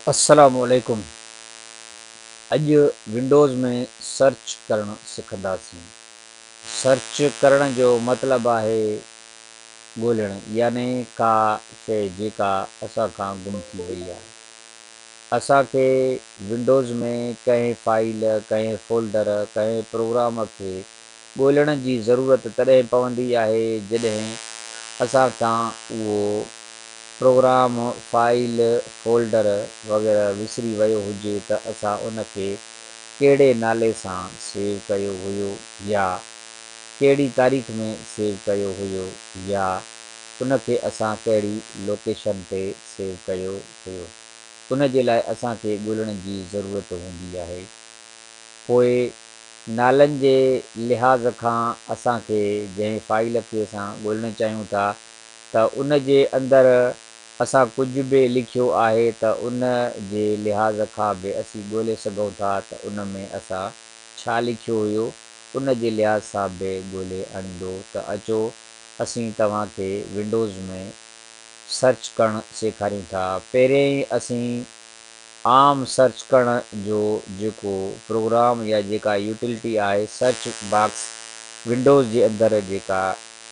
السلام عليڪم اڄ ونڊوز ۾ سرچ ڪرڻ سکنداسين. سرچ ڪرڻ جو مطلب آهي ڳولڻ يعني ڪا شيء جيڪا اسان کان گم ٿي وئي آهي. اسان کي ونڊوز ۾ ڪنهن فائيل، ڪنهن فولڊر، ڪنهن پروگرام کي ڳولڻ جي ضرورت تڏهن پوندي آهي جڏهن اسان کان اهو پروگرام، فائيل، فولڊر وغيره وسري ويو هجي ته اسان ان کي ڪهڙي نالي سان سيو ڪيو هيو يا ڪهڙي تاريخ ۾ سيو ڪيو هيو يا ان کي اسان ڪهڙي لوڪيشن تي سيو ڪيو هيو ان جي لاء اسان کي ڳولڻ جي ضرورت هوندي آهي. پوء نالن جي لحاظ کان اسان کي جنهن فائيل کي اسان ڳولڻ چاهيون ٿا ته ان جي اندر اسان ڪجهه به لکيو آهي ته ان جي لحاظ کان به اسين ڳولي سگهون ٿا ته ان ۾ اسان ڇا لکيو هيو ان جي لحاظ سان به ڳولي آڻيندو ته اچو اسين توهان کي ونڊوز ۾ سرچ ڪرڻ سيکاريون ٿا پهرين اسين عام سرچ ڪرڻ جو جيڪو پروگرام يا جيڪا يوٽيلٽي آهي سرچ باڪس ونڊوز جي اندر جيڪا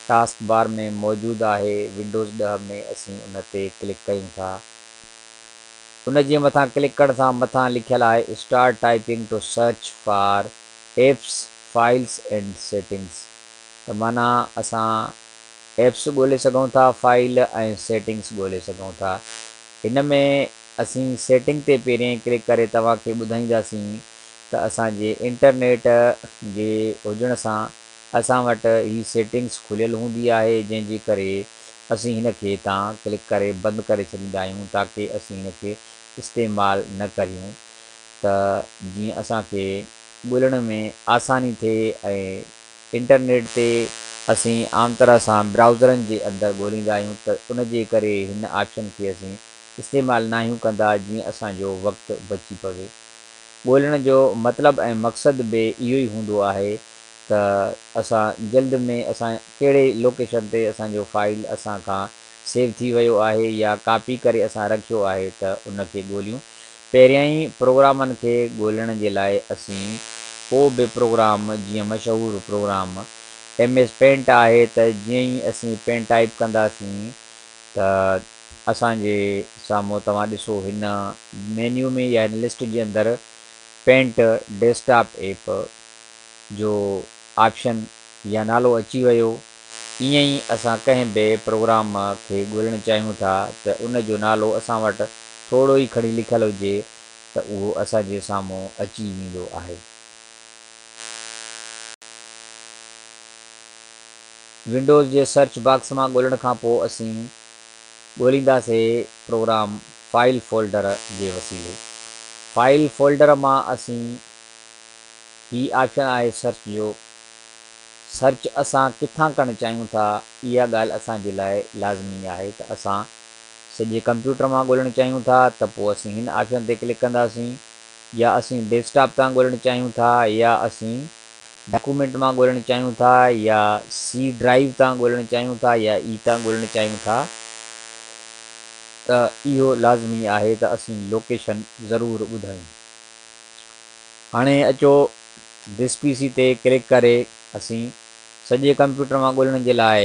ٽاسڪ بار ۾ موجود آهي ونڊوز 10 ۾ اسين ان تي ڪلڪ ڪيون ٿا ان جي مٿان ڪلڪ ڪرڻ سان مٿان لکيل آهي start typing to search for apps files and settings ته معنيٰ اسان ايپس ڳولي سگهون ٿا فائيل ۽ سيٽنگس ڳولي سگهون ٿا هن ۾ اسين سيٽنگ تي پهرين ڪلڪ ڪري توهان کي ٻڌائينداسين ته اسان جي انٽرنيٽ جي هجڻ سان اسان وٽ هي سيٽنگس کليل هوندي آهي جنهن جي ڪري اسين هن کي تان ڪلڪ ڪري بند ڪري ڇڏيندا آهيون تاڪه اسين هن کي استعمال نه ڪريون ته جيئن اسان کي ڳولڻ ۾ آساني ٿئي ۽ انٽرنيٽ تي اسين عام طرح سان برائوزرن جي اندر ڳوليندا آهيون ته ان جي ڪري هن آپشن کي اسين استعمال ناهيون ڪندا جيئن اسان جو وقت بچي پوي. ڳولڻ جو مطلب ۽ مقصد به اهو ئي هوندو آهي ته اسان جلد ۾ اسان ڪهڙي لوڪيشن تي اسان جو فائيل اسان کان سيو ٿي ويو آهي يا ڪاپي ڪري اسان رکيو آهي ته ان کي ڳوليون. پهريائين پروگرامن کي ڳولڻ جي لاء اسين ڪو به پروگرام جيئن مشهور پروگرام ايم ايس پينٽ آهي ته جيئن ئي اسين پينٽ ٽائيپ ڪنداسين ته اسان جي سامهون توهان ڏسو هن مينيو ۾ يا هن لسٽ جي اندر پينٽ ڊيسڪٽاپ ايپ جو آپشن يا نالو اچي ويو. ائين ئي اسان ڪنهن به پروگرام کي ڳولڻ چاهيون ٿا ته ان جو نالو اسان وٽ ٿورو ئي کڻي لکيل هجي ته اهو اسان جي سامهون اچي ويندو آهي. ونڊوز جي سرچ باڪس مان ڳولڻ کان پوء اسين ڳولينداسي پروگرام فائيل فولڊر جي وسيلي. فائيل فولڊر مان اسين هي آپشن آهي سرچ جو. سرچ اسان ڪٿان ڪرڻ چاهيون ٿا اها ڳالهه اسان جي لاء لازمي آهي ته اسان سڄي ڪمپيوٽر مان ڳولڻ چاهيون ٿا ته پوء اسين هن آپشن تي ڪلڪ ڪنداسين يا اسين ڊيسڪٽاپ تان ڳولڻ چاهيون ٿا يا اسين ڊاڪومينٽ مان ڳولڻ چاهيون ٿا يا سي ڊرائيو تان ڳولڻ چاهيون ٿا يا اي تان ڳولڻ چاهيون ٿا ته اهو لازمي آهي ته اسين لوڪيشن ضرور ٻڌايون. هاڻي اچو this P سي تي ڪلڪ ڪري اسين سڄي ڪمپيوٽر مان ڳولڻ جي لاء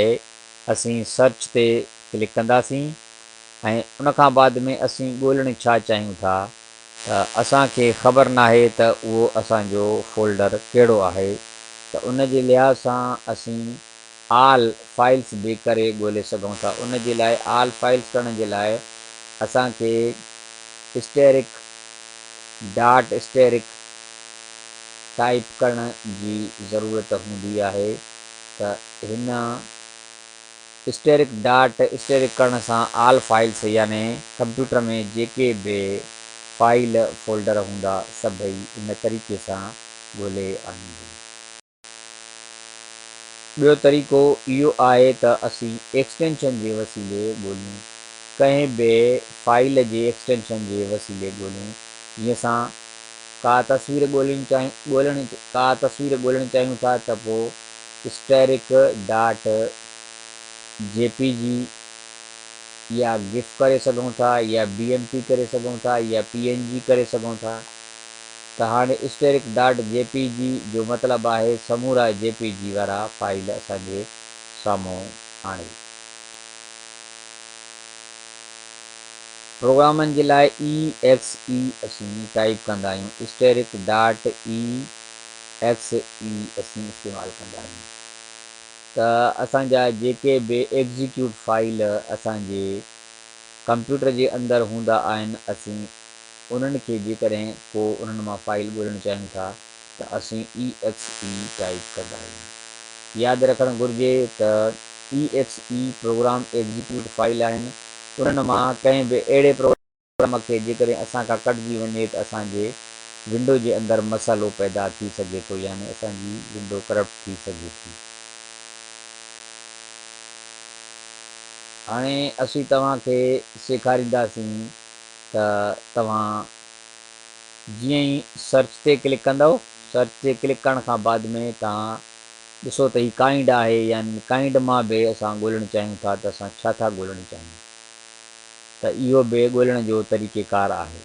اسين سرچ تي ڪلڪ ڪنداسين ۽ ان کان بعد ۾ اسين ڳولڻ ڇا چاهيون ٿا ته اسان کي خبر ناهي ته اهو اسان جو فولڊر ڪهڙو آهي ته ان جي لحاظ سان اسين آل فائلز به ڪري ڳولي سگهون ٿا ان جي لاء آل فائلز ڪرڻ جي لاء اسان کي اسٽيرڪ ڊاٽ اسٽيرڪ ٽائيپ ڪرڻ جي ضرورت هوندي آهي ته هن اسٽيرڪ ڊاٽ اسٽيرڪ ڪرڻ سان آل فائلز يعني ڪمپيوٽر ۾ جيڪي به فائيل فولڊر هوندا سڀئي ان طريقي سان ڳولي آڻيندو. ٻيو طريقو اهو آهي ته اسين ايڪسٽينشن جي وسيلي ڳوليون. ڪنهن به فائيل جي ايڪسٽينشن جي وسيلي ڳوليون جيئن اسان ڪا تصوير ڳولڻ ڪا تصوير ڳولڻ چاهيون ٿا ته پوء اسٽيرڪ ڊاٽ جي پي جي يا گف ڪري سگهون ٿا يا بي ايم پي ڪري سگهون ٿا يا پي اين جي ڪري سگهون ٿا ته هاڻي اسٽيرڪ ڊاٽ جي پي جي جو مطلب آهي سمورا جي پي جي وارا فائيل اسان جي سامهون آڻي. پروگرامن جي لاء اي ايڪس اي اسين ٽائيپ ڪندا آهيون اسٽيرڪ ڊاٽ اي ايڪس اي اسين استعمال ڪندا آهيون. ته اسان جا جيڪي به ايگزيڪيوٽ فائيل اسان جي ڪمپيوٽر جي اندر هوندا آهن اسين انهن کي جيڪڏهن ڪو انهن مان فائيل ڳولڻ چاهيون ٿا ته اسين اي ايڪس اي ٽائيپ ڪندا آهيون. ياد رکڻ گهرجي ته E X E program execute file آهن انهن مان ڪنهن به اهڙي پروگرام پروگرام کي جيڪڏهن اسان کان ڪٽجي وڃي ته اسان جي ونڊو جي اندر مسئلو پيدا ٿي سگهي ٿو يعني اسان جي ونڊو ڪرپٽ ٿي سگهي ٿي. هاڻي اسين توهان کي سيکارينداسين ته توهان جيئن ئي سرچ تي ڪلڪ ڪندؤ سرچ تي ڪلڪ ڪرڻ کان بعد ۾ توهان ڏسو ته هي ڪائنڊ آهي يعني ڪائنڊ مان به اسان ڳولڻ چاهيون ٿا ته اسان ڇا ٿا ڳولڻ چاهيون. ته اهو به ڳولڻ جو طريقيڪار آهي.